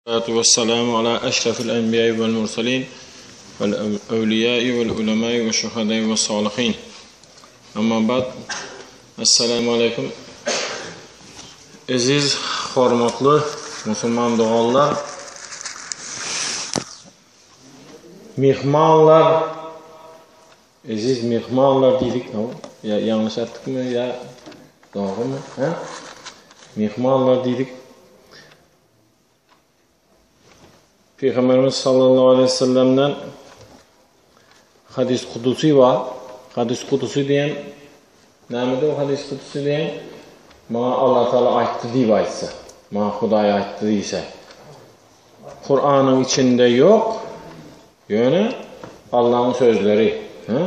Salatu wessalamu ala eşrefil enbiýai wel murselin vel ewliýai vel ulemai ve şuhadai ve salihin. Amma ba'd. Esselamu aleýkum. Eziz, hormatly musulman doganlar, myhmanlar, eziz myhmanlar diýdik, ýa ýalňyş aýtdykmy, ýa dogrumy, hä? Myhmanlar diýdik. Peygamberimiz sallallahu aleyhi ve sellem'den hadis kudusi bar. Hadis kudusi diýen näme o hadis kudusi diýen? Maňa Allah Taala aýtdy diýip aýtsa. Maňa Hudaý aýtdy diýse. Kur'anyň içinde ýok. Ýöne Allah'yň sözleri, hä?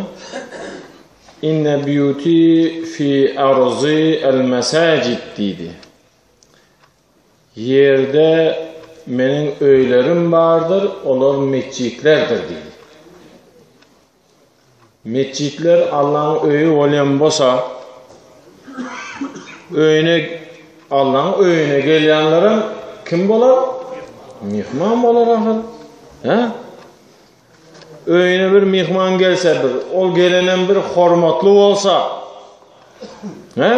Inne biýuti fi arzi el mesajid diýdi. Ýerde meniň öýlerim bardyr, olar metjitlerdir diýdi. Metjitler Allaň öýi bolýan bolsa, öýüne Allaň öýüne gelýänlerem kim bolar? Myhman bolar ahyr. Hä? Öýüne bir myhman gelse bir, ol gelenem bir hormatly bolsa, he?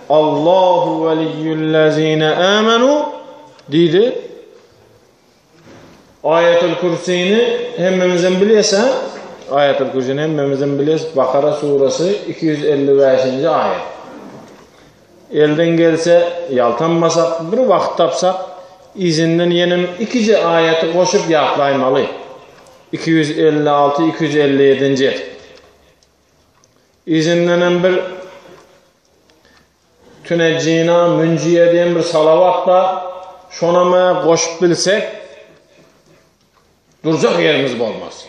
Allahu veliyyüllezine amenu diýdi. Ayetul Kürsini hemmemizem bilýäs, ha? Ayetul Kürsini hemmemizem bilýäs. Bakara suresi 255-nji aýat. Elden gelse ýaltanmasak, bir wagt tapsak, yzyndan ýenem ikije aýaty goşup ýatlaýmaly. 256, 257-nji. Yzyndanam bir Tünejjina, Münjiýe diýen bir salawat bar. Şonam goşup bilsek, durjak ýerimiz bolmaz.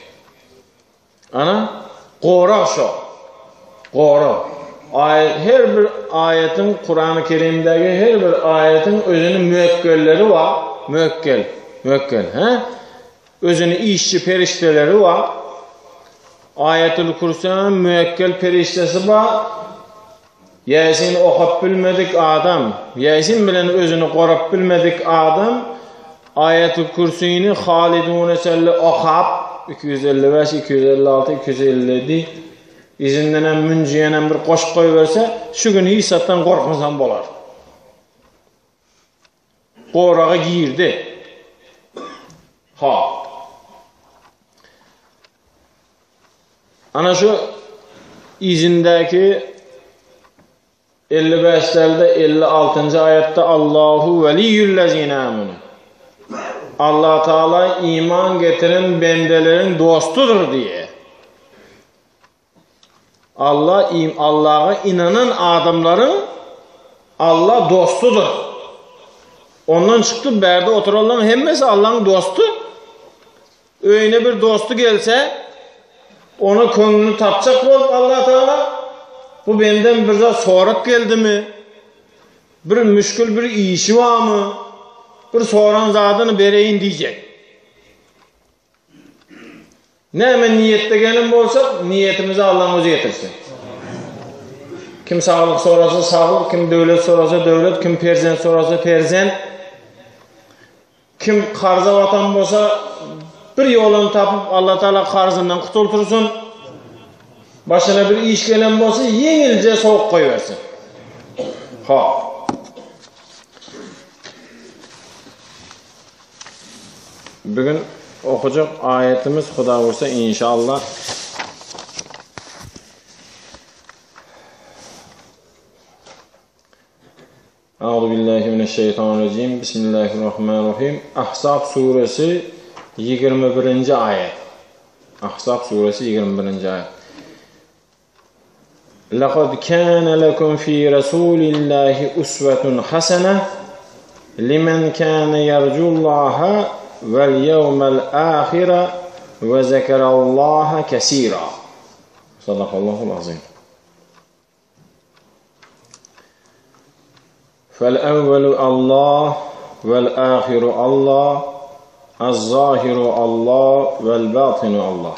Ana, gorag şo. Gorag. Aýat, her bir aýatyň Kurany Kerimdäki her bir aýatyň özüniň müekkelleri bar. Müekkel, müekkel, he? Özüni işçi perişdeleri bar. Aýatul Kürsüniň müekkel perişdesi bar. Ýasin okap bilmedik adam, Ýasin bilen özüni gorap bilmedik adam Aýatul Kürsini Halidune çenli okap, 255, 256, 257, yzyndanam münjiýenem bir goşup goýberse, şu gün hiç zatdan gorkmasam bolar. Goraga girdi. Ha. Ana şu izindäki 55 dälde 56-njy aýatda Allahu weliýüllezine amenu. Allah Taala iman getiren bendeleriň dostudyr diýe. Allah Allaha inanan adamlaryň Allah dostudyr. Ondan çykdy bärde oturanlaryň hemmesi Allahyň dosty. Öýüne bir dosty gelse, ona köňlüni tapjak bolup Allah Taala bu benden bir zat sorap geldimi? Bir müşkül bir işi barmy? Bir soran zadyny bereýin diýjek. Näme niýetde gelen bolsak, niýetimizi Allaň özi ýetirsin. Kim saglyk sorasa saglyk, kim döwlet sorasa döwlet, kim perzent sorasa perzent. Kim karza batan bolsa, bir ýoluny tapyp Allah Taala karzyndan gutuldyrsyn. Başyna bir iş gelen bolsa, ýeňilje sowuk goýbersin. Ha. Bugün okujak aýetimiz Huda buýursa inşallah Euzu billahi mineşşeytanirracim. Bismillahirrahmanirrahim. Ahzab suresi 21-nji aýat. Ahzab suresi 21-nji aýat. Laqad kana lekum fi rasulillahi uswatun hasana limen kana yarjullaha vel yevmel ahire ve zekerallaha kesira. Sadakallahul azim. Fel evvelu Allah vel ahiru Allah Ez-zahiru Allah vel batinu Allah.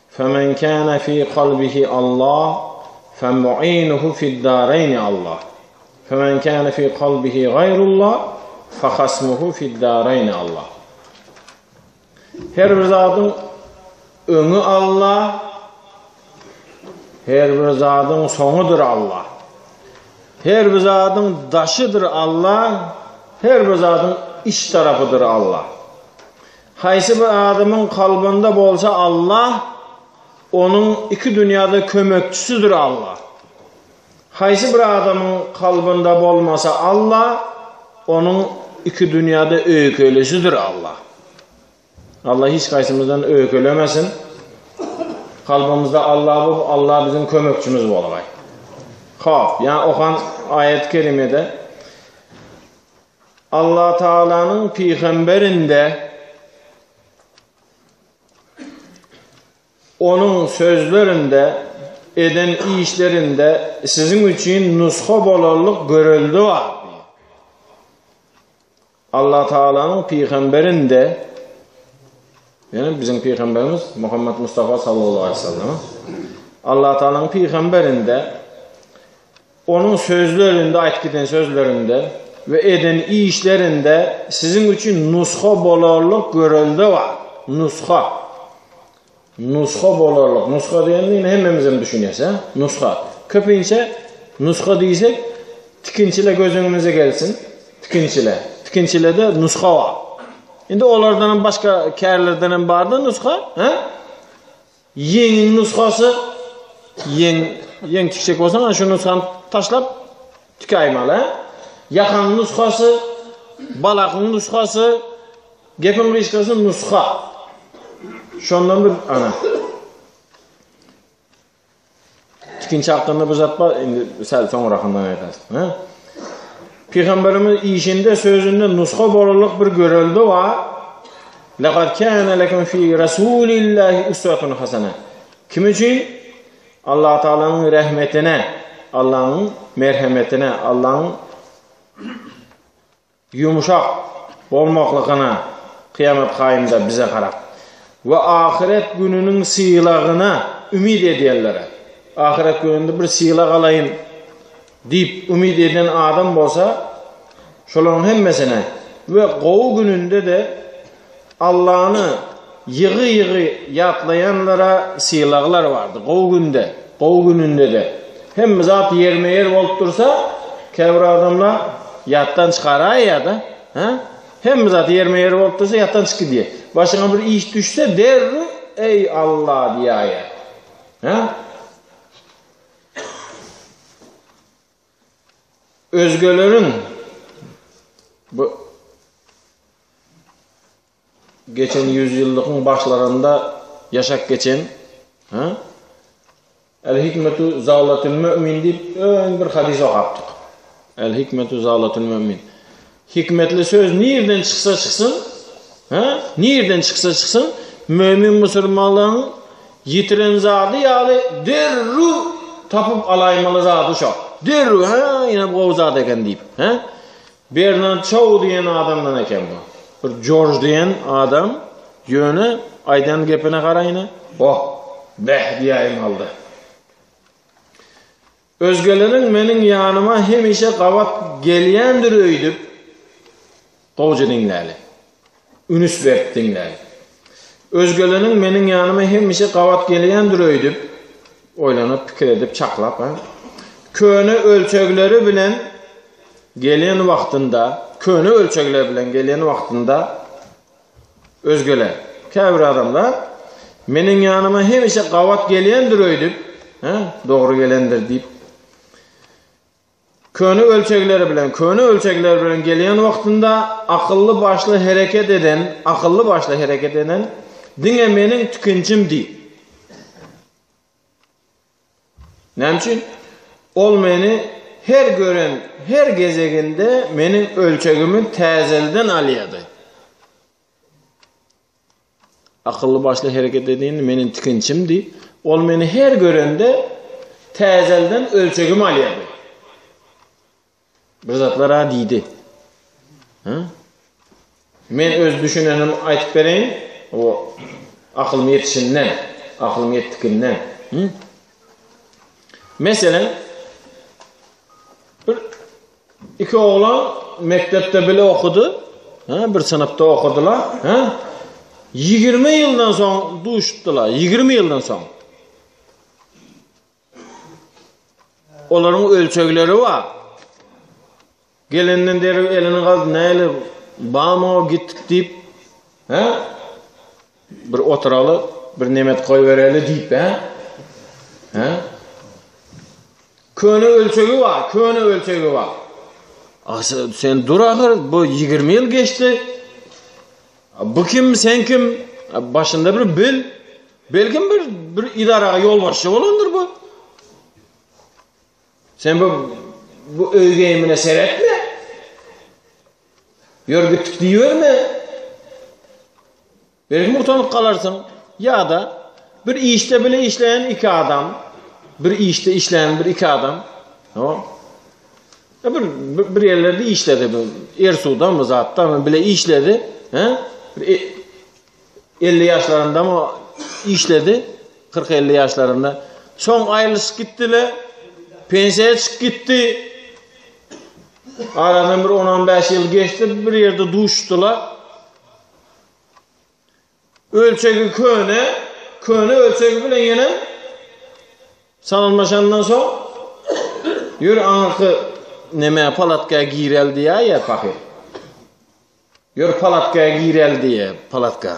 Femen kana fi kalbihi Allah femu'inuhu fid-dareyni Allah. Femen kana fi kalbihi gayrullah fehasmuhu fid-dareyni Allah. Her bir zadyň öňi Allah, her bir zadyň soňudyr Allah. Her bir zadyň daşydyr Allah, her bir zadyň iç tarapydyr Allah. Haýsy bir adamyň kalbynda bolsa Allah, onuň iki dünýäde kömekçisidir Allah. Haýsy bir adamyň kalbynda bolmasa Alla, onuň iki dünýäde öýkelisidir Alla. Alla hiç haýsymyzdan öýkelemesin. Kalbymyzda Alla bolup, Alla biziň kömekçimiz bolgaý. Hop, ýa okan aýat kerimede Allah Taalanyň pygamberinde Onuň sözlerinde, eden işlerinde siziň üçin nusga bolarlyk görelde bar diýýär. Allatagalanyň pygamberinde, ýagny biziň pygamberimiz Muhammet Mustafa sallallahu aleyhi ve sellem, Allatagalanyň pygamberinde Onuň sözlerinde, aýtyp giden sözlerinde we eden işlerinde siziň üçin nusga bolarlyk görelde bar. Nusga. Nusga bolarlyk. Nusga diýende indi hemmemiz hem düşünýäs, hä? Nusga. Köpinçe nusga diýsek, tikinçile göz öňümize gelsin. Tikinçile. Tikinçilede nusga bar. Indi olardan hem başga kärlerden hem bardy nusga, hä? Ýeňiň nusgasy, ýeň, ýeň tikjek bolsaň, ana şu nusgany taşlap tikäýmeli, hä? Ýakaň nusgasy, balakyň nusgasy, gepiň gysgasy nusga. Şondan bir ana. Tikinçi hakynda bir zat bar, indi säl soňrakyndan aýdarys, hä? Pygamberimiz işinde, sözünde nusga bolarlyk bir görelde bar. Laqad kana lekum fi rasulillahi uswatun hasana. Kim üçin? Allah Taalanyň rahmetine, Allah'yň merhemetine, Allah'yň Ýumşak bolmaklygyna kyýamat gaýymda bize garap we ahyret gününiň sylagyna umyt edýänlere, ahyret gününde bir sylag alaýyn diýip umyt eden adam bolsa, şolaryň hemmesine we gowy gününde-de Allany ýygy-ýygy ýatlaýanlara sylaglar bardy. Gowy günde, gowy gününde-de. Hemme zat ýerme-ýer bolup dursa, käbir adamlar ýatdan çykaraýýar-da, hä? Hemme zat ýerme-ýer bolup dursa, ýatdan çykyp gidýär. Başyňa bir iş düşse, derrew Eý, Alla diýäýýär. Hä? Özgeleriň bu geçen ýüzýyllygyň başlarynda ýaşap geçen, ha? El hikmetu zalatul mümin diýip öň bir hadys okapdyk. El hikmetu zalatul mümin. Hikmetli söz nirden çyksa çyksyn, ha? Nirden çyksa çyksyn, mömin musulmanlaryň ýitiren zady ýaly derrew tapyp alaýmaly zady şo. Derrew, ha, ine bu gowy zat eken diýip, ha? Bernard Şou diýen adamdan eken bu. Bir Jorj diýen adam ýöne aýdan gepine garaýyna, oh, beh diýäýmalydy. Özgeleriň meniň ýanyma hemişe gabat gelýändir öýdüp, gowja diňläli. Ünüs berip diňläli. Özgeleriň meniň ýanyma hemişe gabat gelýändir öýdüp, oýlanyp, pikir edip, çaklap, ha? Köne ölçegleri bilen gelen wagtynda, köne ölçegler bilen gelen wagtynda özgeler, käbir adamlar meniň ýanyma hemişe gabat gelýändir öýdüp, hä, dogry gelendir diýip, köne ölçegleri bilen, köne ölçegler bilen gelýän wagtynda akylly başly hereket eden, akylly başly hereket eden diňe meniň tikinçimdi. Näme üçin? Ol meni her gören, her gezeginde meniň ölçegimi täzelden alýardy. Akylly başly hereket edýän meniň tikinçimdi. Ol meni her görende täzelden ölçegimi alýardy. Bir zatlar-a diýdi. Hä? Men öz düşünenimi aýtyp bereýin. O akylym ýetişinden, akylym ýetdikinden. Hı? Meselem, bir iki oglan mekdepde bile okudy. Ha, bir synpda okudylar. Ha? 20 ýyldan soň duşupdylar, 20 ýyldan soň. Olaryň ölçegleri bar. Gelenden derrew elini galdy, näle, bamy gitdik diýip, hä? Bir oturaly, bir nemet goýbereli diýip, hä? Hä? Köne ölçegi bar, köne ölçegi bar. Ah, sen dur ahyr, bu 20 ýyl geçdi. Bu kim, sen kim? Başynda bir bil. Belkim bir bir idaraga ýolbaşçy bolandyr bu. Sen bu bu öý geýimine seretme. Ýör gitdik diýiberme. Belki utanyp galarsyň. Ýa-da bir işde bile işleýän iki adam, bir işde işleýän bir iki adam, o bir bir ýerlerde işledi, Ersudamy zatdamy bile işledi, he? Bir e, 50 ýaşlarynda işledi, 40-50 ýaşlarynda. Soň aýrylyşyp gitdiler. Pensiýa çykyp gitdi. Aradan bir 10-15 ýyl geçdi, bir ýerde duşdular. Ölçegi köne, köne ölçegi bilen ýene salamlaşandan soň ýör aňyrky neme palatka girel diýýär pahyr. Ýör palatka girel diýýär, palatka.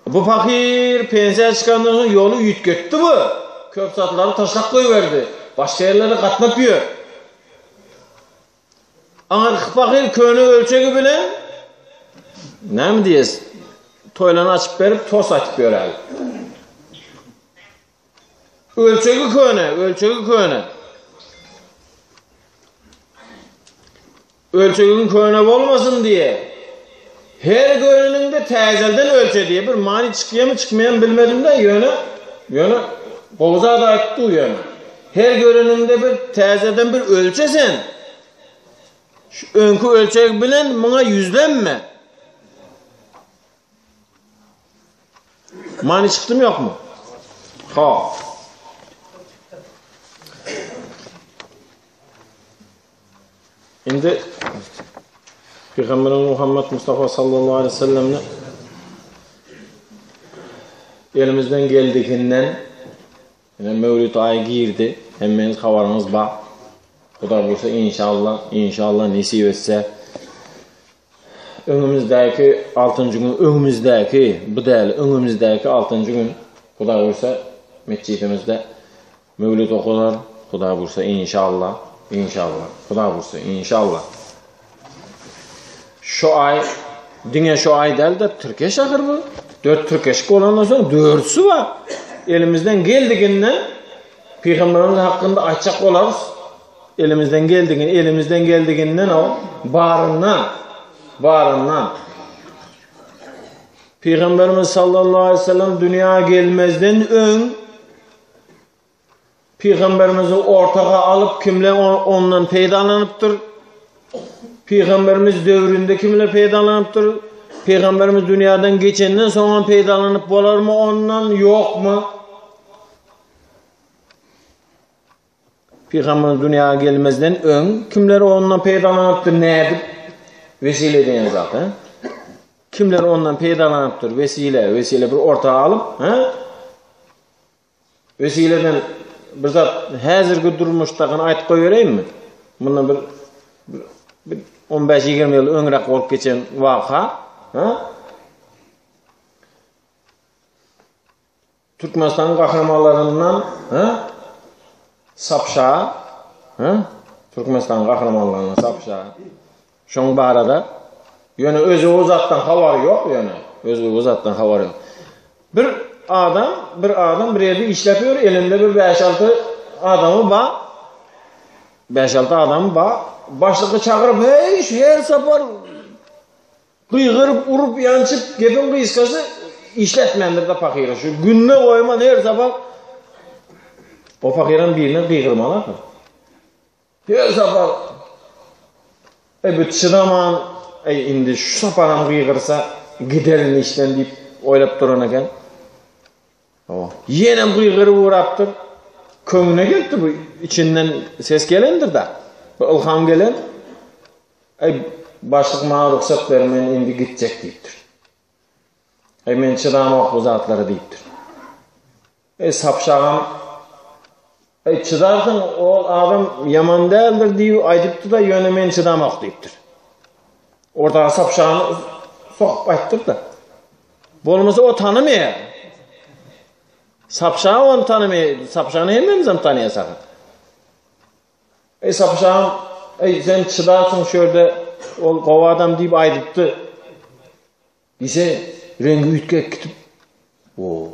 Bu pahyr pensiýa çykandan soň ýoly üýtgetdi bu. Köp zatlary taşlap goýberdi. Başga ýerlere gatnap ýör. Aňyrky pahyr köne ölçegi bilen näme diýes? Toýlany açyp berip, tos aýtyp ýöräli. Ölçegi köne, ölçegi köne. Ölçegiň köne bolmasyn diýe. Her göreniňde täzelden ölçe diýe. Bir many çykýamy çykmaýamy bilmedim-de, ýöne ýöne gowy zat aýtdy ýöne. Her göreniňde bir täzeden bir ölçe sen. Şu öňki ölçeg bilen muňa ýüzlenme. Many çykdymy ýokmy? Ha. Indi Pygamberimiz Muhammed Mustafa sallallahu aleyhi ve sellem'ni elimizden geldiginden ine Mewlid aýy girdi. Hemmäňiz habaryňyz bar. Huda buýursa inşallah, inşallah nesip etse öňümizdäki 6-njy gün öňümizdäki bu däl, öňümizdäki 6-njy gün Huda buýursa metjidimizde Mewlid okalar, Huda buýursa inşallah, inşallah, Huda buýursa inşallah. Şu aý diňe şu aý däl-de tirkeş ahyr bu. Dört tirkeşik bolandan soň dördüsi bar. Elimizden geldiginden Pygamberimiz hakynda aýtjak bolarys. Elimizden geldigin, elimizden geldiginden o baryndan, baryndan. Pygamberimiz sallallahu aleyhi ve sellem dünýä gelmezden öň Pygamberimizi ortaga alyp kimler ondan peýdalanypdyr? Pygamberimiz döwründe kimler peýdalanypdyr? Pygamberimiz dünýäden geçenden soň hem peýdalanyp bolarmy ondan, ýokmy? Pygamberimiz dünýä gelmezden öň kimler ondan peýdalanypdyr, nädip? Wesile diýen zat, he? Kimler ondan peýdalanypdyr? Wesile, wesile bir orta alyp, he? Wesileden bir zat häzirki durmuşdakyny aýdyp goýbereýinmi? Mundan bir bir 15-20 ýyl öňräk bolup geçen waka, ha? Türkmenistanyň gahrymanlaryndan, ha? Sapşa, ha? Türkmenistanyň gahrymanlaryndan Sapşa. Şoň barada ýöne özi o zatdan habary ýok ýöne. Özi o zatdan habary ýok. Bir adam, bir adam bir ýerde işläp ýör, elinde bir 5-6 adamy bar. 5-6 adamy bar. Başlygy çagyryp, hey, her sapar gygyryp, urup, ýançyp, gepiň gysgasy işletmändir-de pahyra. Şu günde goýman her sapar o pahyram birine gygyrmaly ahyr. Her sapar Eý bu çydaman, eý indi şu saparam gygyrsa giderin işden diýip oýlap duran eken. Hawa. Ýenem gygyryp ugrapdyr. Köňlüne gelipdir bu içinden ses gelendir-de. Bu ylham gelen. Eý başlyk maňa rugsat ber men indi gitjek diýipdir. Eý, men çydamok bu zatlara diýipdir. Eý, Sapşagam, Eý, çydarsyň, ol adam ýaman däldir diýip aýdypdy-da, ýöne men çydamok diýipdir. Ortaga Sapşagany sokup aýtdyr-da. Bolmasa o tanymaýar. Sapşagy ony tanymaýar. Sapşagany hemmemizem tanaýas ahyr. Eý, Sapşagam, eý, sen çydarsyň şu ýerde, ol gowy adam diýip aýdypdy. Diýse, reňgi üýtgäp gitip, O,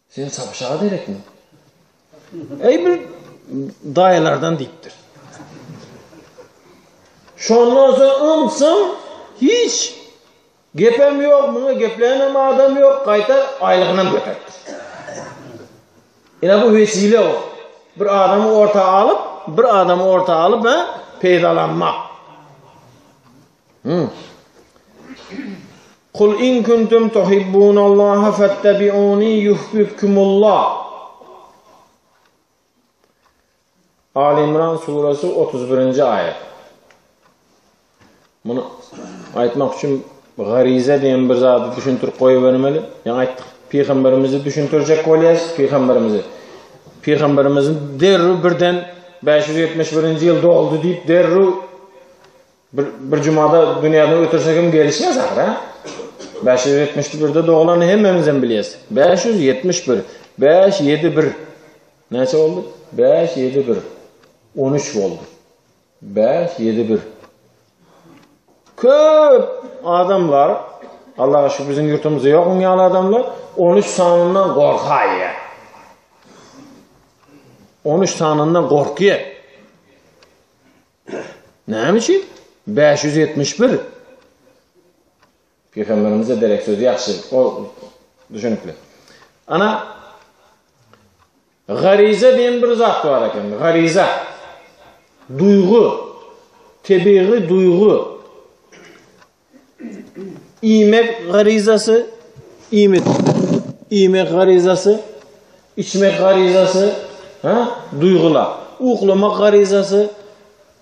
sen Sapşaga derekmi? Eý, bir daýylardan diýipdir. Şondan soň ymsam hiç gepem ýok, muňa geplänem adam ýok, gaýta aýlygynam göteripdir. Ine bu wesile o. Bir adamy orta alyp, bir adamy orta alyp, he, peýdalanmak. Hmm. Kul in kuntum tuhibbunallaha fattabi'uni yuhibbukumullah. Ali İmran suresi 31. ayet. Muny aýtmak üçin gariza diýen bir zady düşündirip goýbermeli. Ýaňy aýtdyk, pygamberimizi düşündirjek bolýas, pygamberimizi. Pygamberimizi derrew birden 571-nji ýyl doguldy diýip derrew bir, bir jumada dünýäden ötürsek hem gelişmez ahyr, ha? 571-de dogulany hemmemiz hem bilýäs. 571 5 7 1 Näçe boldy? 5 7 1 13 boldy. 5 7 1 Köp adamlar Allaha şükür biziň ýurtumyzda ýok oň ýaly adamlar 13 sanyndan gorkaýar. 13 sanyndan gorkýar. Näme üçin? 571 Pygamberimize derek söz ýagşy, o düşünikli. Ana gariza diýen bir zat bar eken. Gariza. Duýgy. Tebigy duýgy. Iýmek garizasy, iýmit. Iýmek garizasy, içmek garizasy, ha? Duýgular. Uklamak garizasy,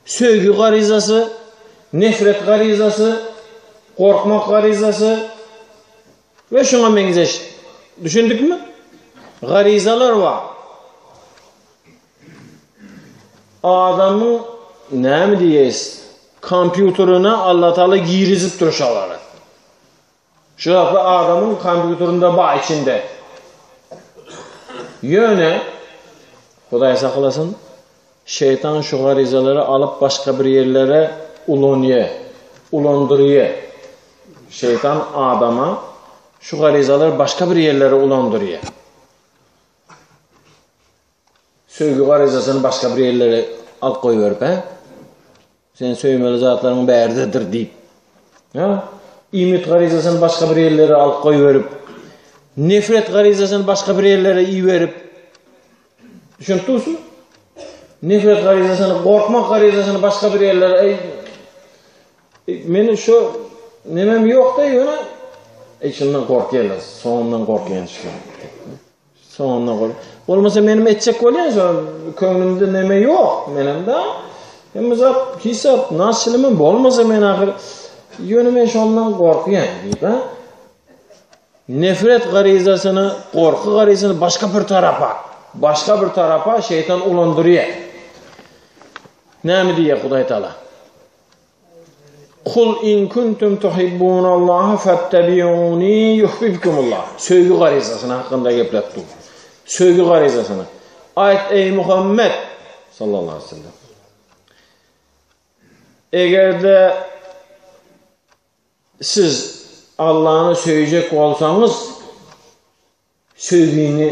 söýgi garizasy, nefret garizasy, gorkmak garizasy we şuňa meňzeş. Düşündikmi? Garizalar bar. Adamyň näme diýeýs, kompýuterine Allatagala girizipdir şolary. Şu zatlar adamyň kompýuterinde bar içinde. Ýöne Hudaý saklasyn, şeýtan şu garizalary alyp başga bir ýerlere ulanýar, ulandyrýar. Şeýtan adama şu garizalary başga bir ýerlere ulandyrýar. Söýgi garizasyny başga bir ýerlere alyp goýberip, hä? Sen söýmeli zatlaryň bärdedir diýip. Hä? Iýmit garizasyny başga bir ýerlere alyp goýberip, nefret garizasyny başga bir ýerlere iberip. Düşünip dursun? Nefret garizasyny, gorkmak garizasyny başga bir ýerlere ey, Meni şu nemem ýok-da ýöne ey şundan gorkýarlar, soňundan gorkýan şu. Soňunda gol. Bolmasa menem etjek bolýan şo köňlümde neme ýok menem da. Hemme zat hisap nasylymam bolmasa men ahyr ýöne men şondan gorkýan diýip ha. Nefret garizasyny, gorky garizasyny başga bir tarapa, başga bir tarapa şeytan ulandyrýar. Näme diýýär Hudaý Taala? Kul in kuntum tuhibbunallaha fattabi'uni yuhibbukumullah. Söýgi garizasyny hakynda gepläp dur. Söýgi garizasyny. Aýt eý Muhammed sallallahu aleyhi ve sellem. Eger-de siz Allah'ı söýjek bolsaňyz, Söýgiňi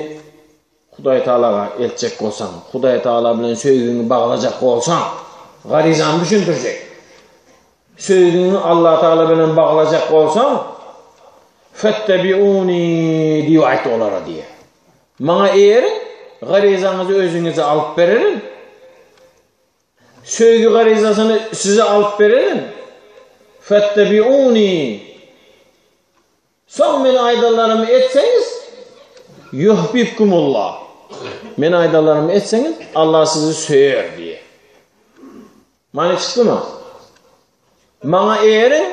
Hudaý Tagalaga eltjek bolsaň, Hudaý Tagala bilen söýgiňi baglajak bolsaň, garizany düşündirjek. Söýgiňi Allah Tagala bilen baglajak bolsaň, Fettebiuni diýip aýt olara diýýär. Maňa eýeriň, garizaňyzy özüňize alyp bererin. Söýgi garizasyny size alyp bererin. Fettebiuni Soň meni aýdanlarymy etseňiz, ýuhbibkumullah. Meni aýdanlarymy etseňiz, Allah sizi söýer diýýär. Many çykdymy? Maňa eýeriň.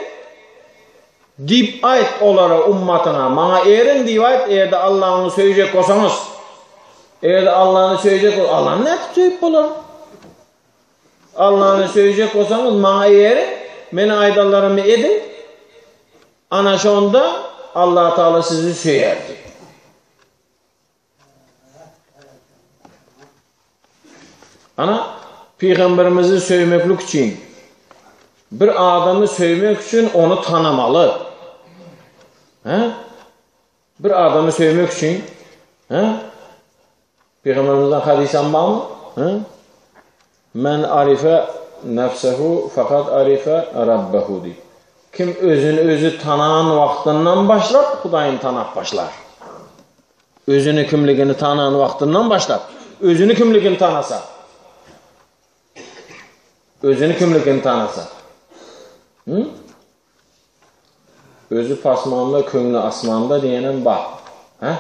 Diýip aýt olara, ummatyňa, maňa eriň diýip aýt, eger-de Allany söýjek bolsaňyz. Eger-de Allany söýjek bol, Allany nädip söýüp bolar? Allany söýjek bolsaňyz, maňa eriň, meniň aýdanlarymy ediň. Ana şonda Allatagala sizi söýer diýip. Ana, Pygamberimizi söýmeklik üçin, bir adamy söýmek üçin ony tanamaly. He? Bir adamy söýmek üçin, he? Pygamberimizden hadys hem barmy? He? Men arife nefsehu fakat arife rabbehu diýip. Kim özüni özi tanan wagtyndan başlap Hudaýyny tanap başlar. Özüni kimligini tanan wagtyndan başlap, özüni kimligini tanasa. Özüni kimligini tanasa. Hı? Özü pasmanda, köňli asmanda diýenem bar. Hä?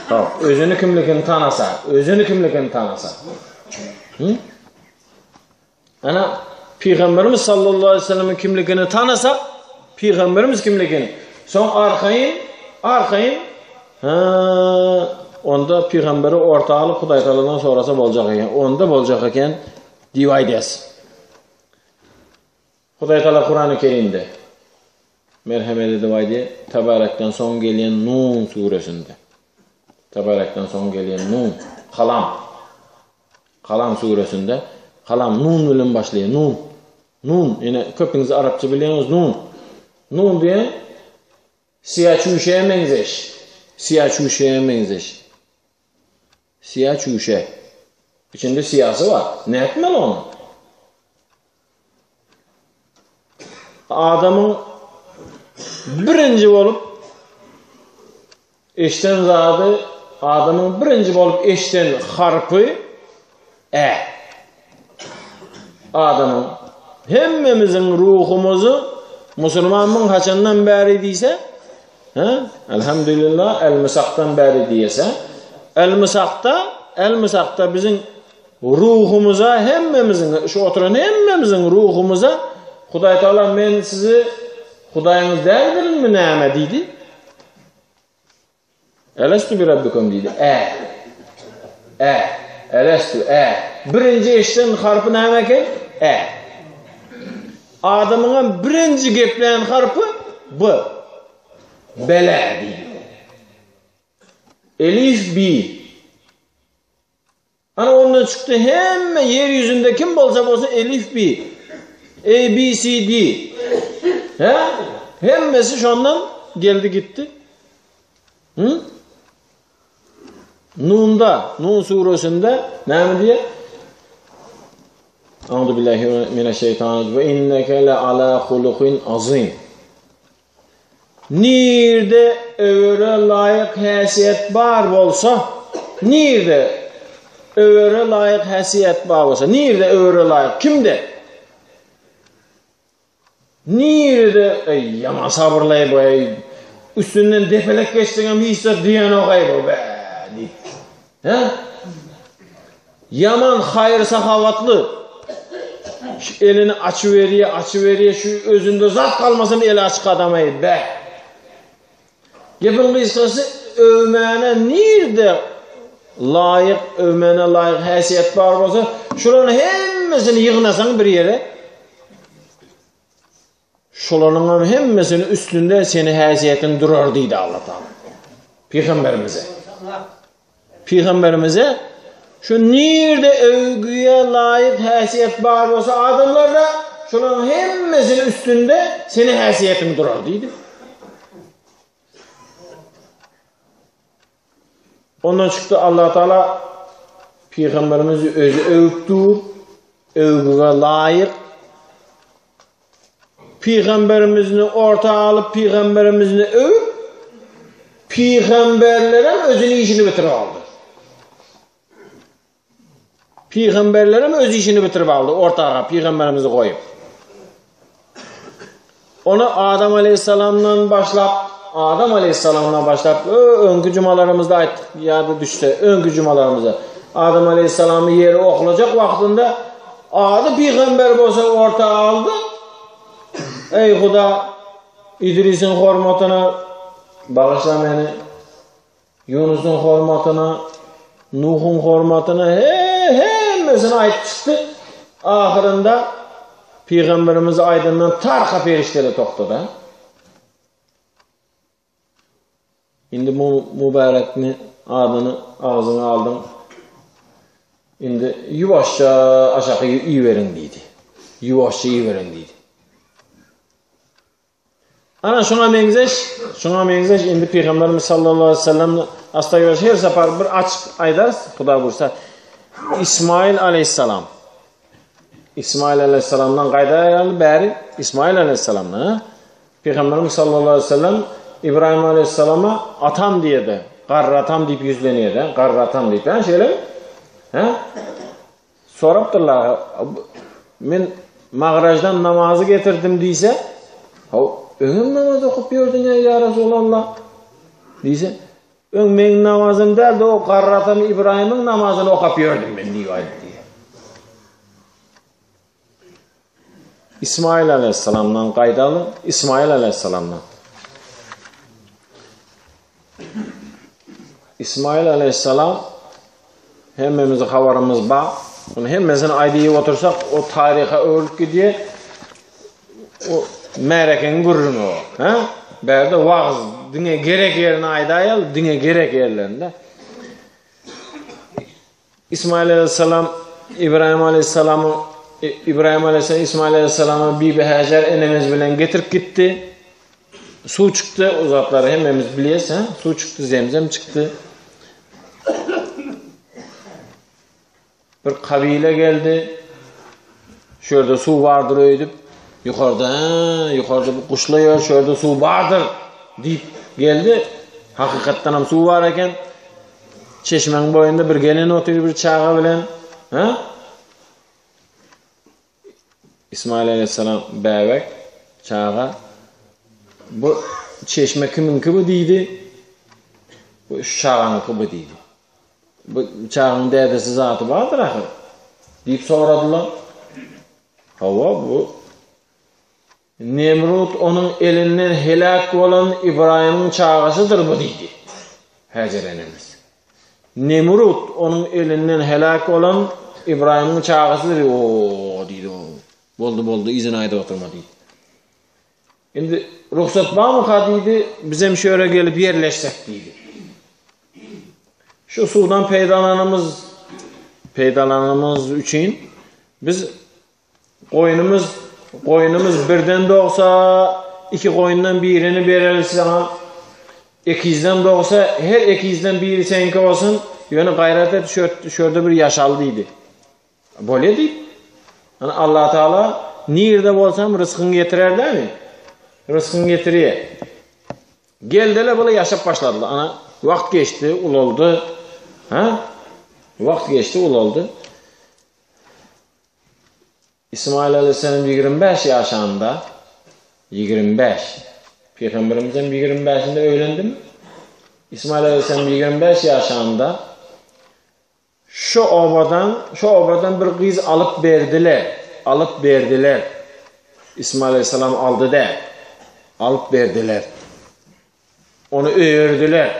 Ha, özüni kimligini tanasa, özüni kimligini tanasa. Hı? Ana Pygamberimiz sallallahu aleyhi ve sellem'in kimligini tanasa, Pygamberimiz kimligini, soň arkaýyn, arkaýyn, ha, onda Pygamberi orta alyp Hudaý Tagaladan sorasa boljak eken, onda boljak eken diýip aýdýas. Hudaý Tagala Kurany Kerimde merhemet edip aýdýar, Tebarekden soň gelýän Nun suresinde. Tebarekden soň gelýän Nun, Kalam. Kalam suresinde Kalam Nun bilen başlaýar. Nun. Nun, ýene köpüňiz arapça bilýäňiz, Nun. Nun diýen syýa çüýşäge meňzeş. Syýa çüýşäge meňzeş. Syýa çüýşe. Içinde syýasy bar. Nätmeli ony? Adamyň birinji bolup eşden zady, adamyň birinji bolup eşden harpy ä. Adamyň hemmemiziň ruhumyzy musulmanmyň haçandan bäri diýse, Hä? Elhamdülillah, El-Misakdan bäri diýese. El-Misakda, El-Misakda biziň ruhumyza hemmemiziň, şu oturan hemmemiziň ruhumyza Hudaý Taala men sizi Hudaýyňyz däldirinmi näme diýdi? Elestu bi rabbikum diýdi. Ä. Ä. Elestu ä. Birinji eşden harpy näme eken? Ä. Adamyň hem birinji geplän harpy B. Bela diýdi. Elif B. Ana ondan çykdy hemme ýer ýüzünde kim bolsa bolsun elif bi A B C D He? Hemmesi şondan geldi gitdi. Hı? Nun'da, Nun suresinde näme diýýär? Euzu billahi mineşşeytanirracim. Ve inneke le ala hulukin azim. Nirde öwere laýyk häsiýet bar bolsa, nirde öwere laýyk häsiýet bar bolsa, nirde öwere laýyk, kimde? Nirde, eý, ýaman sabyrly bu, eý, üstünden depelek geçseňem hiç zat diýenok, eý, bu, bä, diýip. Hä? Ýaman haýyr-sahawatly. Şu elini açyberýär, açyberýär, şu özünde zat galmasam eli açyk adam-aý, bäh. Gepiň gysgasy, öwmäne nirde laýyk, öwmäne laýyk häsiýet bar bolsa, şularyň hemmesini ýygnasaň bir ýere, Şolaryňam hemmesiniň üstünde seni häsiýetiň durar diýdi Allah Taala. Pygamberimize. Pygamberimize şu nirde öwgüye laýyk häsiýet bar bolsa adamlarda şolaryň hemmesiniň üstünde seni häsiýetiň durar diýdi. Ondan çykdy Allah Taala Pygamberimizi özi öwüp dur, öwgüge laýyk. Pygamberimizni orta alyp pygamberimizni öwüp pygamberlerem özüni işini bitirip aldy. Pygamberlerem öz işini bitirip aldy ortaga pygamberimizi goýup. Ony Adam aleyhisselamdan başlap, Adam aleyhisselamdan başlap, öňki cumalarymyzda aýtdyk, ýada düşse, öňki cumalarymyzda Adam aleyhisselamy ýere oklajak wagtynda ady pygamber bolsa orta aldy. Eý Huda! Idrisiň hormatyna bagyşla meni. Ýunusyň hormatyna, Nuhuň hormatyna hemmesini aýdyp çykdy. Ahyrynda pygamberimiz aýdandan tarka perişdeler togtady. Indi bu mübärekni adyny agzyňa aldyň. Indi ýuwaşja aşaky iberiň diýdi. Ýuwaşja iberiň diýdi. Ana şuňa meňzeş, şuňa meňzeş indi Pygamberimiz sallallahu aleyhi ve sellem asta ýuwaş her sapar bir açyk aýdarys, Huda buýursa. İsmail aleyhissalam. İsmail aleyhissalamdan gaýdaýaly bäri İsmail aleyhissalamdan, ha? Pygamberimiz sallallahu aleyhi ve sellem İbrahim aleyhissalama atam diýdi. Garry atam diýip ýüzlenýär, garry atam diýip, ha, şeýle? Ha? Sorapdyrlar, men Magrajdan namazy getirdim diýse, haw, öňem namaz okup ýördüň-ä ýa Resulallah? Diýse, öň meň namazym däl-de, o garry atam Ibrahimiň namazyny okap ýördüm men diýip aýtdy. İsmail aleyhisselamdan gaýdaly, İsmail aleyhisselamdan. İsmail aleyhisselam hemmemizi habarymyz bar. Bunu hemmesini aýdyp otursak, o taryha öwrülip gidýär. O märekeň gürrüňi o. Ha? Bärde wagz diňe gerek ýerini aýdaýaly, diňe gerek ýerlerinde. İsmail aleyhisselam İbrahim aleyhisselamı İbrahim aleyhisselam İsmail aleyhisselamı Bibi Hacer enemiz bilen getirip gitti. Suw çykdy, o zatlary hemmemiz bilýäs, ha? Suw çykdy, zemzem çykdy. Bir kabile geldi. Şu ýerde suw bardyr öýdüp, ýokarda, ha, ýokarda bir guşla ýör, şu ýerde suw bardyr diýip geldi. Hakykatdan hem suw bar eken. Çeşmäň boýunda bir gelin otyr bir çaga bilen, ha? İsmail aleyhisselam bäbek, çaga. Bu çeşme kimiňki bu diýdi. Bu şu çagaňky bu diýdi. Bu çagaň dädesi zaty bardyr ahyr. Diýip soradylar. Hawa bu Nemrut onuň elinden heläk bolan Ybraýymyň çagasydyr bu diýdi. Hajer enemiz. Nemrut onuň elinden heläk bolan Ybraýymyň çagasydyr. O diýdi. Boldy, boldy, yzyny aýdyp oturma diýdi. Indi rugsat barmyka diýdi, bizem şu ýere gelip ýerleşsek diýdi. Şu suwdan peýdalanymyz peýdalanymyz üçin biz Goýnumyz, goýnumyz birden dogsa, iki goýundan birini bereris saňa. Ekizden dogsa, her ekizden biri seňki bolsun, ýöne gaýrat et, şu, şu ýerde bir ýaşaly diýdi. Bolýa diýip. Ana Allah Taala nirde bolsam ryskyňy getirer dämi? Ryskyňy getirýär. Geldiler bular ýaşap başladylar. Ana wagt geçdi, ulaldy. Ha? Wagt geçdi, ulaldy. İsmail aleyhisselam 25 ýaşanda 25 Peygamberimiz hem 25-inde öýlendi. İsmail aleyhisselam 25 ýaşanda şu obadan, şu obadan bir gyz alyp berdiler. Alyp berdiler. İsmail aleyhisselam aldy da. Alyp berdiler. Ony öýerdiler.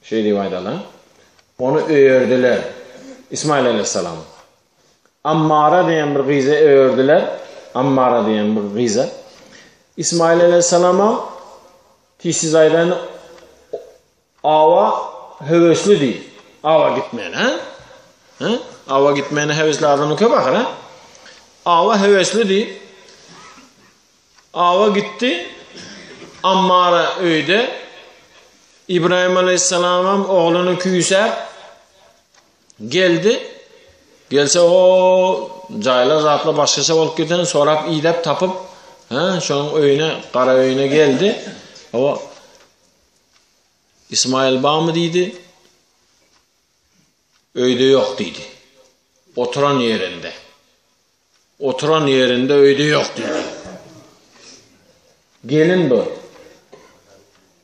Şeý diýip aýdaly. Ony öýerdiler. İsmail aleyhisselam. Ammara diýen bir gyzy öýerdiler. Ammara diýen bir gyza. İsmail aleyhisselama tisiz aýdan awa höweslidi. Awa gitmäne, ha? Ha? Awa gitmäne höwesli adamlar köp ahyr, ha? Awa höweslidi. Awa gitdi. Ammara öýde. İbrahim aleyhisselamam ogluny küýsäp geldi. Gelse o jaýlar zatlar başgaça bolup giden sorap idäp tapyp, ha, şonuň öýüne, gara öýüne geldi. O İsmail barmy diýdi. Öýde ýok diýdi. Oturan ýerinde. Oturan ýerinde öýde ýok diýdi. Gelin bu.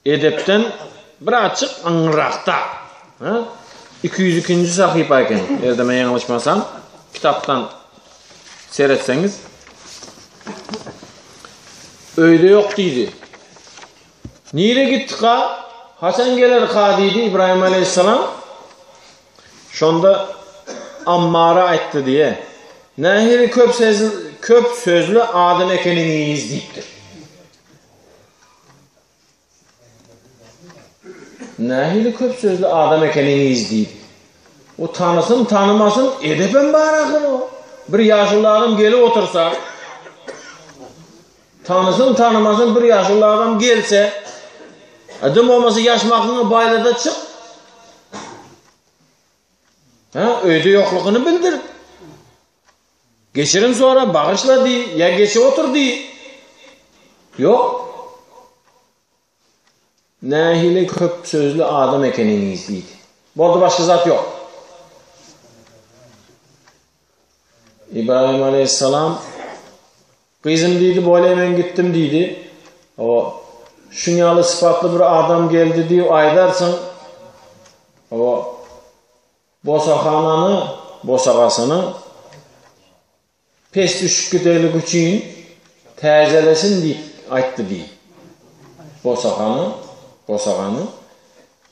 Edepden birazjyk aňryrakda. Ha? 202-nji sahypa eken. Ýerde men Öýde ýok diýdi. Nire gitdika? Haçan gelerka diýdi Ibrahim aleyhisselam. Şonda Ammara aýtdy diýe. Nähili köp sözli, köp sözli adam ekeniňiz diýipdir. Nähili köp sözli adam ekeniňiz diýdi. O tanysyn, tanymasyn, edepem bar ahyr o. Bir ýaşuly adam gelip otursa, tanysyn, tanymasyn bir ýaşuly adam gelse, adam bolmasa ýaşmakyňy baýlada çyk. Ha, öýde ýoklugyny bildir. Geçirim sora, bagyşla diý, ýa geçip otur diý. Ýok. Nähili köp sözli adam ekeniňiz diýdi. Boldy başga zat ýok. Ibrahim aleyhisselam gyzym diýdi, bolýa men gitdim diýdi. O şuň ýaly sypatly bir adam geldi diýip aýdarsyň. O bosahanany, bosagasyny Pes düşüp giderlik üçin täzelesin diýip aýtdy diý. Bosagany, bosagany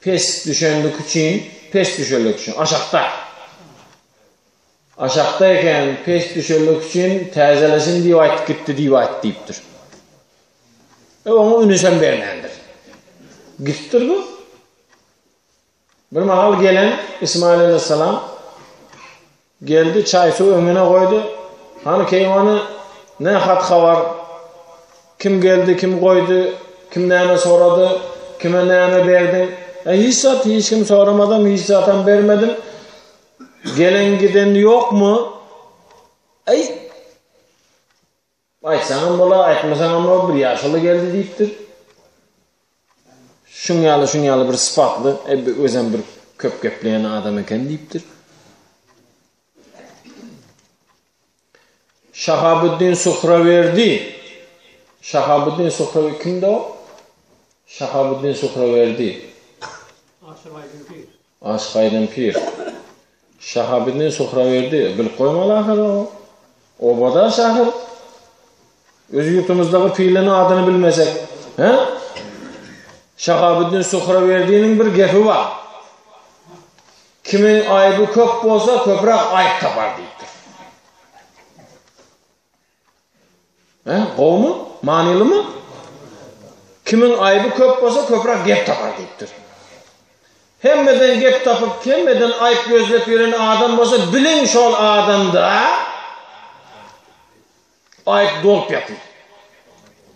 pes düşenlik üçin, pes düşenlik üçin, aşakda. Aşakda eken, pes düşenlik üçin täzelesin diýip aýtyp gitdi diýip aýt diýipdir. E oňa ünüsem bermändir. Gitipdir bu. Bir mahal gelen Ismail aleyhisselam geldi, çay suw öňüne goýdy. Hany keýwany ne hat habar? Kim geldi, kim goýdy, kim näme sorady, kime näme berdiň? E, hiç zat, hiç kim soramadam, hiç zatam bermedim. Gelen giden ýokmy? Eý, Aýtsaňam bolar, aýtmasaňam bolar, bir ýaşuly geldi diýipdir. Şuň ýaly, şuň ýaly bir sypatly, e, özem bir köp gepleýän adam eken diýipdir. Şahabuddin Suhrawerdi. Şahabuddin Suhrawerdi kimdi o? Şahabuddin Suhrawerdi. Aşyk Aýdyň pir. Aşyk Aýdyň pir. Şahabiddin Suhrawerdi bilip goýmaly ahyr o. Obadaş ahyr. Öz ýurtumyzdaky pirleň adyny bilmesek, he? Şahabiddin Suhrawerdiniň bir gepi bar. Kimiň aýby köp bolsa, köpräk aýyp tapar diýipdir. He, gowumy? Manylymy? Kimiň aýby köp bolsa, köpräk gep tapar diýipdir. Hemmeden gep tapyp, hemmeden aýyp gözläp ýören adam bolsa, biliň şol adamda aýyp dolup ýatyr.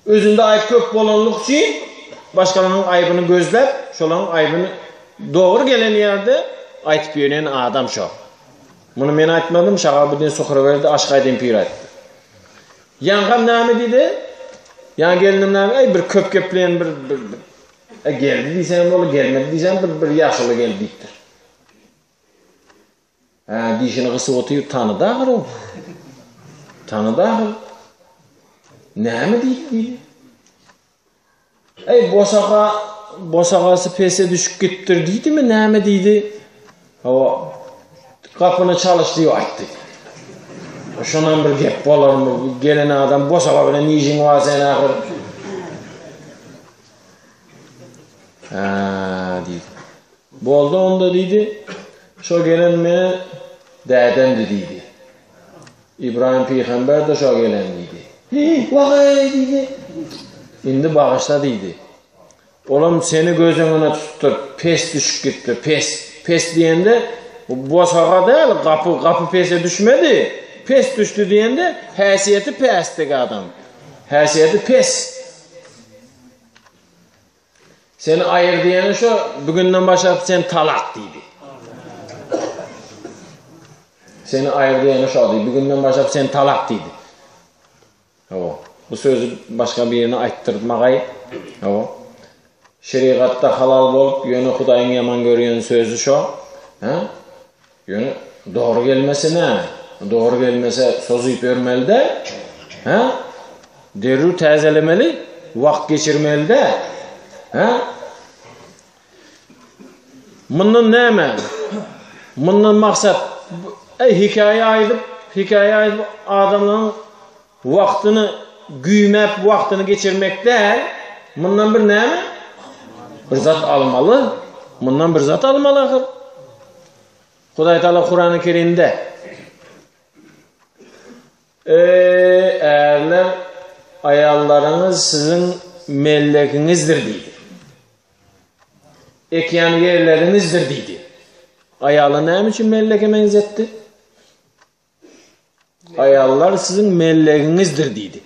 Özünde aýyp köp bolanlyk üçin başgalaryň aýbyny gözläp, şolaryň aýbyny dogry gelen ýerde aýtyp ýören adam şo. Muny men aýtmadym, Şahabuddin Suhrawerdi Aşyk Aýdyň pir aýtdy. Ýaňkam näme diýdi? Ýaňy gelnim näme? Eý bir köp gepleýän bir, bir, bir. E, geldi diýseňem boldy, gelmedi diýseňem bir bir ýaşuly geldi diýipdir. Hä, dişini gysyp otyr, tanydy ahyr o. Tanydy ahyr. Näme diýdi diýdi. Eý, bosaga, bosagasy pese düşüp gitipdir diýdimi, näme diýdi? Hawa, gapyny çalyş diýip aýtdy. Şondan bir gep bolarmy? Gelen adam bosaga bilen işiň bar sen ahyr. Ha, diýdi. Boldy onda diýdi. Şo gelen meni dädemdi diýdi. Ybraýym pygamber-de şo gelen diýdi. Hiý, wag-eý diýdi. Indi bagyşla diýdi. Olam seni göz öňüne tutupdyr, pes düşüp gitdi, pes. Pes diýende, bosaga däl, gapy, gapy pese düşmedi. Pes düşdi diýende, häsiýeti päsdek adam. Häsiýeti pes. Seni aýyr diýeni şo, bugünden başlap sen talak diýdi. Seni aýyr diýeni şo diýdi, bugünden başlap sen talak diýdi. Hawa, bu sözi başga birine aýtdyrmagaý. Hawa. Şerigatda halal bolup, ýöne Hudaýyň ýaman görýän sözi şo. Hä? Ýöne dogry gelmese näme? Dogry gelmese sozup ýörmeli-dä. Hä? Derrew täzelemeli, wagt geçirmeli-dä. Hä? Mundan näme? Mundan maksat eý hekaýa aýdyp, hekaýa aýdyp adamlaryň wagtyny. güýmäp wagtyny geçirmek däl, mundan bir näme? Bir zat almaly. Mundan bir zat almaly ahyr. Hudaý Taala Kurany Kerimde Eý, ärler, aýallaryňyz siziň mellegiňizdir diýdi. Ekýän ýerleriňizdir diýdi. Aýaly näme üçin mellege meňzetdi? Aýallar siziň mellegiňizdir diýdi.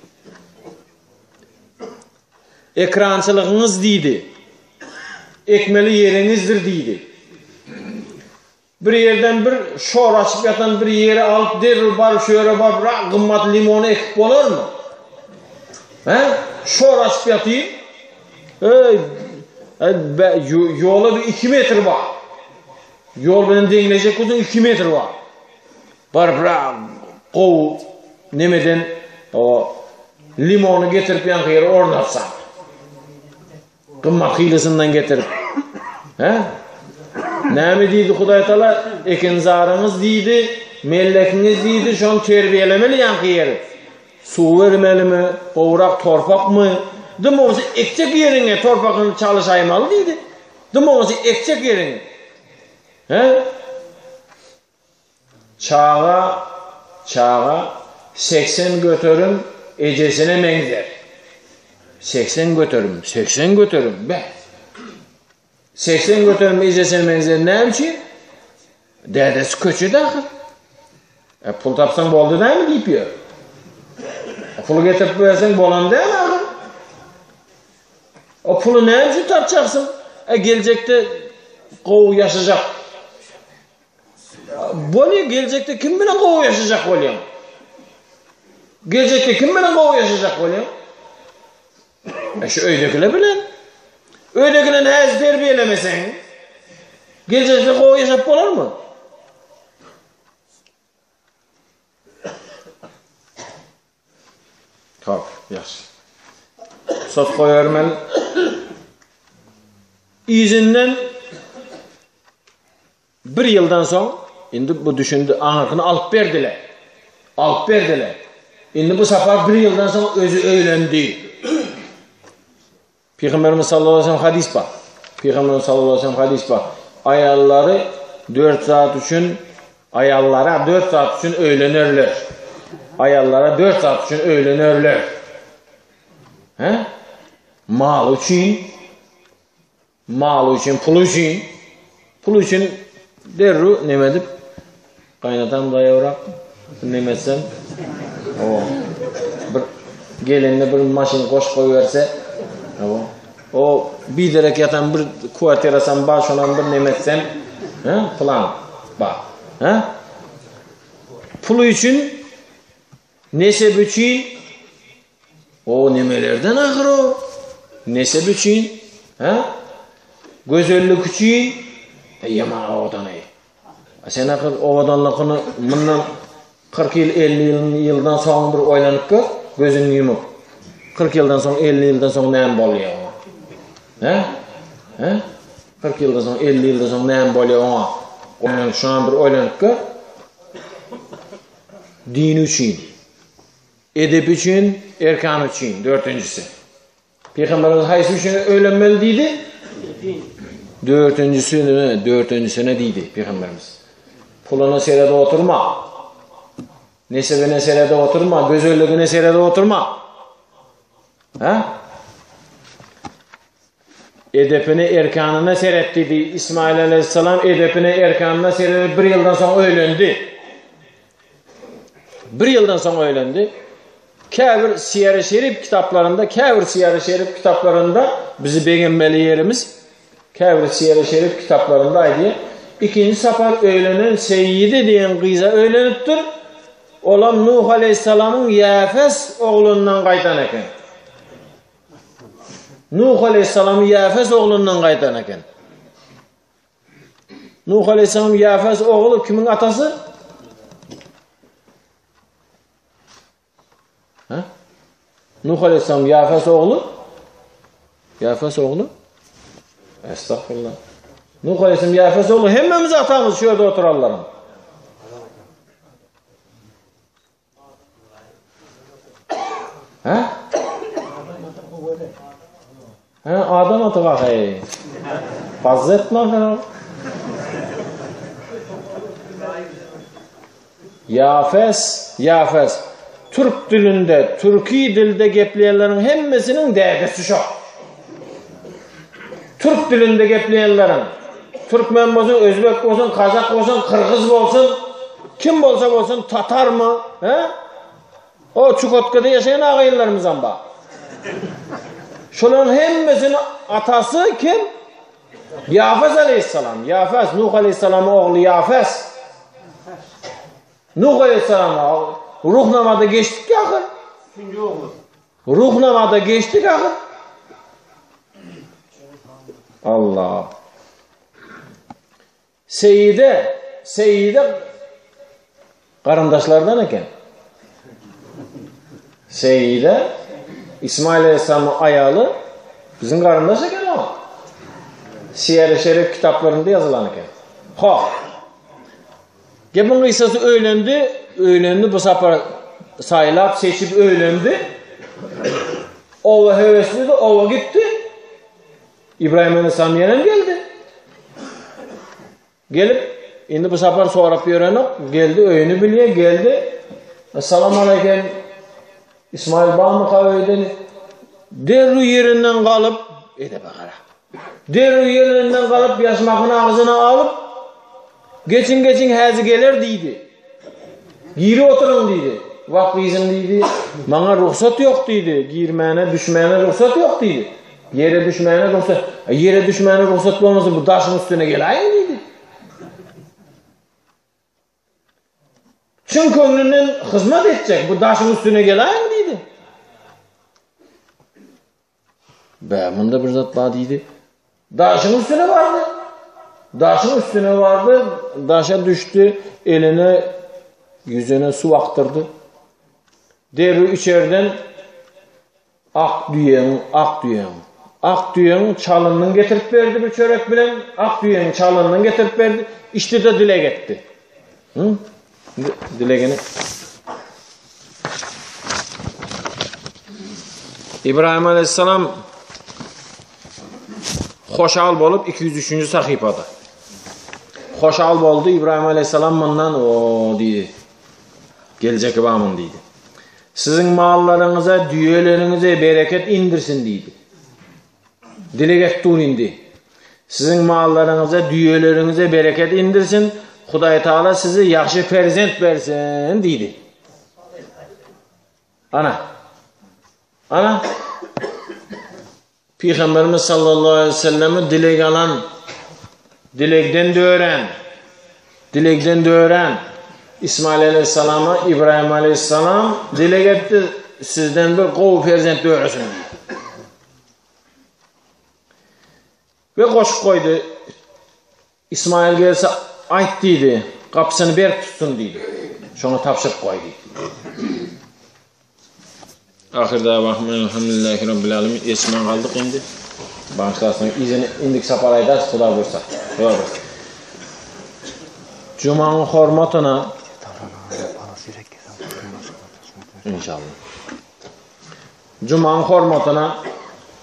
Ekrançylygyňyz diýdi. Ekmeli ýeriňizdir diýdi. Bir ýerden bir şor açyp ýatan bir ýeri alyp derrew baryp şu ýere baryp ra gymmat limony ekip bolarmy? He? Şor açyp ýatyr. Eý, ýola bir 2 metr bar. Ýol bilen deňlejek bolsaň 2 metr bar. Baryp ra gowy nemeden o limony getirip ýaňky ýere ornatsaň. Gymmat hylysyndan getirip. He? Näme diýdi Hudaý Taala? Ekinzaryňyz diýdi, mellekiňiz diýdi, şony terbiýelemeli ýaňky ýeri. Suw bermelimi, gowrak torpakmy? Dym bolsa ekjek ýeriňe torpagyny çalyşaýmaly diýdi. Dym bolsa ekjek ýeriňe. He? Çaga, çaga 80% ejesine meňzär. 80%, 80%, be. 80% ejesine meňzär. Näme üçin? Dädesi köçede ahyr. E, pul tapsaň boldy dämi diýip ýör. E, puly getirip berseň bolan däl ahyr. O puly näme üçin tapjaksyň? E, geljekde gowy ýaşajak. Bolýa geljekde kim bilen gowy ýaşajak bolýaň? Geljekde kim bilen gowy ýaşajak bolýaň? E şu öýdekiler bilen. Öýdekileri häzir terbiýelemeseň, geljekde gowy ýaşap bolarmy? Hop, ýagşy. Sos goýarmen. Yzyndan Bir ýyldan soň, indi bu düşündi, aňyrkyny alyp berdiler. Alyp berdiler. Indi bu sapar bir ýyldan soň özi öýlendi. Pygamberimiz sallallahu aleyhi ve sellem hadis bar. Pygamberimiz sallallahu aleyhi ve sellem hadis bar. Aýallary dört zat üçin aýallara dört zat üçin öýlenerler. Aýallara dört zat üçin öýlenerler. He? Mal üçin, Maly üçin, puly üçin, pul üçin derrew neme edip, gaýnatam daýawrak neme etsem, o bir gelende bir maşyn goş goýberse, o o biderek ýatan bir kwartirasam bar, şonam bir neme etsem, he, plan bar. He? Puly üçin, nesep üçin, O nemelerden ahyr o? Nesep üçin, hä? Gözellik üçin, e, ýaman owadan eý. Sen ahyr owadanlygyny mundan 40 ýyl, 50 ýyl, ýyldan soň bir oýlanyp gör, gözüňi ýumup. 40 ýyldan soň, 50 ýyldan soň näme bolýar oňa? Hä? Hä? 40 ýyldan soň, 50 ýyldan soň näme bolýar oňa? Oýlanyp, şoňa bir oýlanyp gör. Dini üçin. Edep üçin, erkan üçin, dörtünjisi. Pygamberimiz haýsy üçin öýlenmeli diýdi? Dörtünjisine, dörtünjisine diýdi Pygamberimiz. Puluna seredip oturma. Nesebine seredip oturma, gözelligine seredip oturma. Ha? Edepine, erkanyna seret diýdi. Ismail aleyhisselam edepine, erkanyna seredip bir ýyldan soň öýlendi. Bir ýyldan soň öýlendi. Käbir Siýer-i Şerif kitaplarynda, käbir Siýer-i Şerif kitaplarynda bizi begenmeli ýerimiz, käbir Siýer-i Şerif kitaplarynda aýdýar, ikinji sapar öýlenen Seýýide diýen gyza öýlenipdir. Olam Nuh aleyhisselamyň Ýafes oglundan gaýdan eken. Nuh aleyhisselamyň Ýafes oglundan gaýdan eken. Nuh aleyhisselam Ýafes ogly kimiň atasy? Ha? Nuh aleyhisselam Ýafes ogly? Ýafes ogly? Estağfurullah. Nuh aleyhisselam Ýafes ogly hemmemiz atamyz şu ýerde oturanlaryň. Ha? adam aty bar heý. Fazla etme sen. Ýafes, Ýafes. Türk dilinde, türki dilde gepleýänleriň hemmesiniň dädesi şo. Türk dilinde gepleýänleriň, türkmen bolsun, özbek bolsun, kazak bolsun, kyrgyz bolsun, kim bolsa bolsun, tatarmy, he? O Çukotkada ýaşaýan agayynlarymyzam bar. Şolaryň hemmesiniň atasy kim? Ýafes aleyhissalam. Ýafes, Nuh aleyhissalamyň ogly Ýafes. Nuh aleyhissalam Ruhnamada geçdik ahyr. Üçünji ogly. Ruhnamada geçdik ahyr. Allah. Seýide, Seýide garyndaşlardan eken. Seýide İsmail Aleyhisselamyň aýaly biziň garyndaş eken o. Siýer-i Şerif kitaplarynda ýazylan eken. Ho. Gepiň gysasy öýlendi, öýlendi bu sapar saýlap seçip öýlendi. Oba höweslidi, oba gitdi. İbrahim Aleyhisselam ýenem geldi. Gelip, indi bu sapar sorap ýörenok, geldi öýüni bilýär, geldi. Salam aleyküm. İsmail barmyka öýde? Derrew ýerinden galyp, edebe gara. Derrew ýerinden galyp, ýaşmakyny agzyna alyp, geçiň geçiň häzi geler diýdi. Girip oturyň diýdi. Wah gyzym diýdi, maňa rugsat ýok diýdi, girmäne, düşmäne rugsat ýok diýdi. Ýere düşmäne rugsat, ýere düşmäne rugsat bolmasa bu daşyň üstüne geläýiň diýdi. Çyn köňlünden hyzmat etjek, bu daşyň üstüne geläýiň diýdi. Bä, munda bir zat bar diýdi. Daşyň üstüne bardy. Daşyň üstüne bardy, daşa düşdi, eline, ýüzüne suw akdyrdy. Derrew içerden ak düýeň, ak düýeň, ak düýeň çalynyny getirip berdi bir çörek bilen, ak düýeň çalynyny getirip berdi, içdi-de dileg etdi. Hı? Dilegini İbrahim Aleyhisselam hoşal bolup 203. sahypada. Hoşal boldy İbrahim Aleyhisselam mundan o diýdi. Geljek bamyn diýdi. Siziň mallaryňyza, düýeleriňize bereket indirsin diýdi. Dileg et dur indi. Siziň mallaryňyza, düýeleriňize bereket indirsin, Hudaý Taala size ýagşy perzent bersin diýdi. Ana. Ana. Pygamberimiz sallallahu aleyhi ve sellemi dileg alan, dilegden dören, dilegden dören İsmail aleyhissalama İbrahim aleyhissalam dileg etdi, sizden bir gowy perzent döresin diýdi. We goşup goýdy. Ismail gelse aýt diýdi, gapysyny berk tutsun diýdi. Şoňa tabşyryp goý diýdi. Ahyr dawahum elhamdülillahi rabbil alamin. Ýetişmän galdyk indi. Bagyşlarsyň. Yzyny indiki sapar aýdarys, Huda buýursa. Huda buýursa. Jumaň hormatyna İnşallah. Jumaň hormatyna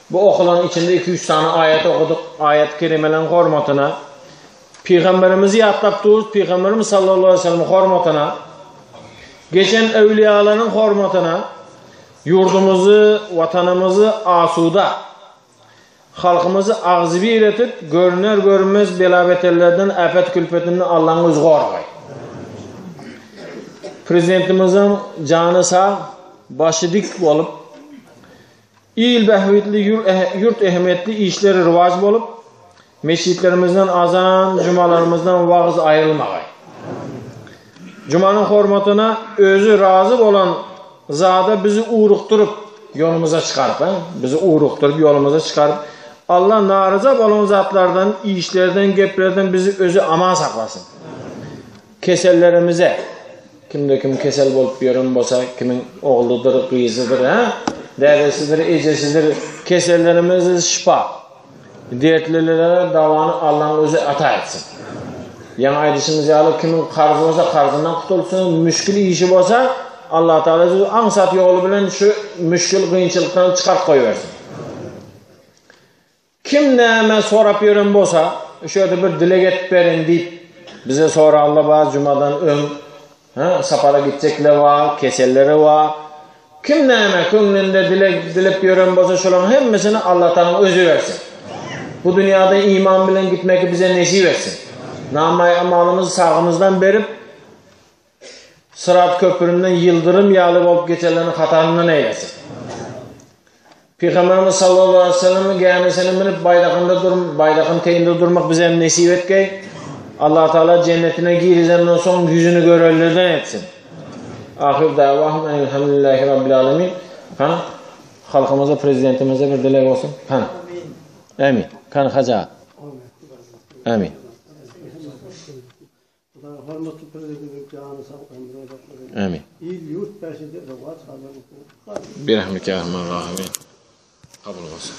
bu okulan içinde 2-3 sany aýat okudyk. Aýat kerimeleň hormatyna Pygamberimizi ýatlap duruz, Pygamberimiz sallallahu aleyhi ve sellem hormatyna geçen öwliýalaryň hormatyna ýurdumyzy, watanymyzy asuda, halkymyzy agzybir etip, görüner görünmez bela-beterlerden, äpet-külpetinden Allaň özi goragay. Prezidentimiziň jany sag, başy dik bolup, il bähbitli, ýurt ähmiýetli işleri rowaç bolup, mesjitlerimizden azan, jumalarymyzdan wagyz aýrylmagay. Jumanyň hormatyna özi razy bolan zada bizi ugrukdyryp, ýolumyza çykaryp, bizi ugrukdyryp, ýolumyza çykaryp, Allah naryza bolan zatlardan, işlerden, geplerden bizi özi aman saklasyn. Kesellerimize, kimde kim kesel bolup ýören bolsa, kimiň ogludyr, gyzydyr, hä? Dädesidir, ejesidir, kesellerimize şypa. Dertlilere dawany Allaň özi ata etsin. Ýaňy aýdyşymyz ýaly, kimiň karzy bolsa karzyndan gutulsyn, müşgil işi bolsa, Allah Taala özi aňsat ýoly bilen şu müşgil kynçylykdan çykaryp goýbersin. Kim näme sorap ýören bolsa, şu ýerde bir dileg edip beriň diýip bize soranlar bar jumadan öň. Ha, sapara gitjekler bar, keselleri bar. Kim näme köňlünde dileg dilep ýören bolsa, şolaryň hemmesini Allah Tagalaň özi bersin. Bu dünýäde iman bilen gitmegi bize nesip etsin. Namaý amalymyzy sagymyzdan berip, Sırat köpründen ýyldyrym ýaly bolup geçenleriň hataryndan eýlesin. Pygamberimiz sallallahu aleyhi ve sellem'in gämisine münüp baýdakynda dur, baýdakyň teýinde durmak bize hem nesip etgeý. Allah Teala cennetine girizenden soň ýüzüni görenlerden etsin. Ahir dawahum enelhamdülillahi rabbil alamin. Hany halkymyza, prezidentimize bir dileg bolsun. Hany. Amin. Kan haja. Amin. Hudaý hormatly Prezidentimiziň jany sag, ömri uzak bolsun. Amin. Il-ýurt bähbitli rowaç gazanmasyn. Birahmetike ya Erhamer Rahimin. Kabul bolsun.